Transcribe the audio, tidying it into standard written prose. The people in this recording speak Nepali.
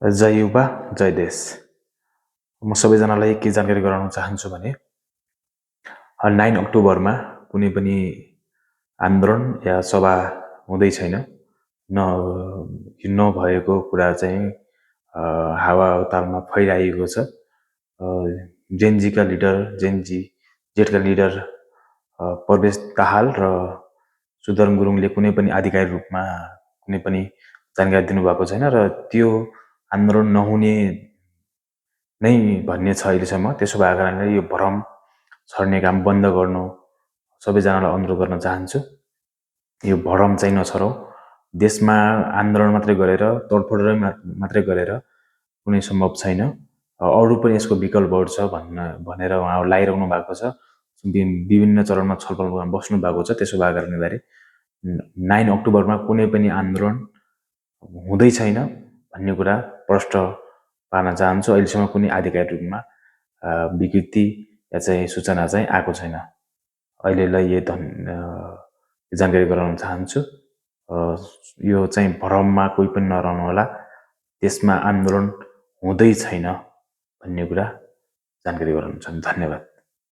जय युवा जय देश। म सबैजनालाई के जानकारी गराउन चाहन्छु भने 9 अक्टोबरमा कुनै पनि आन्दोलन या सभा हुँदै छैन। नभएको कुरा चाहिँ हावातालमा फैलाइएको छ। जेनजीका लिडर जेटका लिडर प्रवेश दाहाल र सुदर्म गुरुङले कुनै पनि आधिकारिक रूपमा कुनै पनि जानकारी दिनुभएको छैन र त्यो आन्दोलन नहुने नै भन्ने छ अहिलेसम्म। त्यसो भएको कारणले यो भ्रम छर्ने काम बन्द गर्नु सबैजनालाई अनुरोध गर्न चाहन्छु। यो भ्रम चाहिँ नछरौँ। देशमा आन्दोलन मात्रै गरेर तोडफोड मात्रै गरेर कुनै सम्भव छैन। अरू पनि यसको विकल्पहरू छ भनेर उहाँहरू लागिरहनु भएको छ। विभिन्न चरणमा छलफलमा बस्नु भएको छ। त्यसो भएको कारणले 9 अक्टोबरमा कुनै पनि आन्दोलन हुँदै छैन भन्ने कुरा प्रष्ट पार्न चाहन्छु। अहिलेसम्म कुनै आधिकारिक रूपमा विकृति या चाहिँ सूचना चाहिँ आएको छैन। अहिलेलाई यही जानकारी गराउन चाहन्छु। यो चाहिँ भ्रममा कोही पनि नरहनु होला। त्यसमा आन्दोलन हुँदै छैन भन्ने कुरा जानकारी गराउन चाहन्छु। धन्यवाद।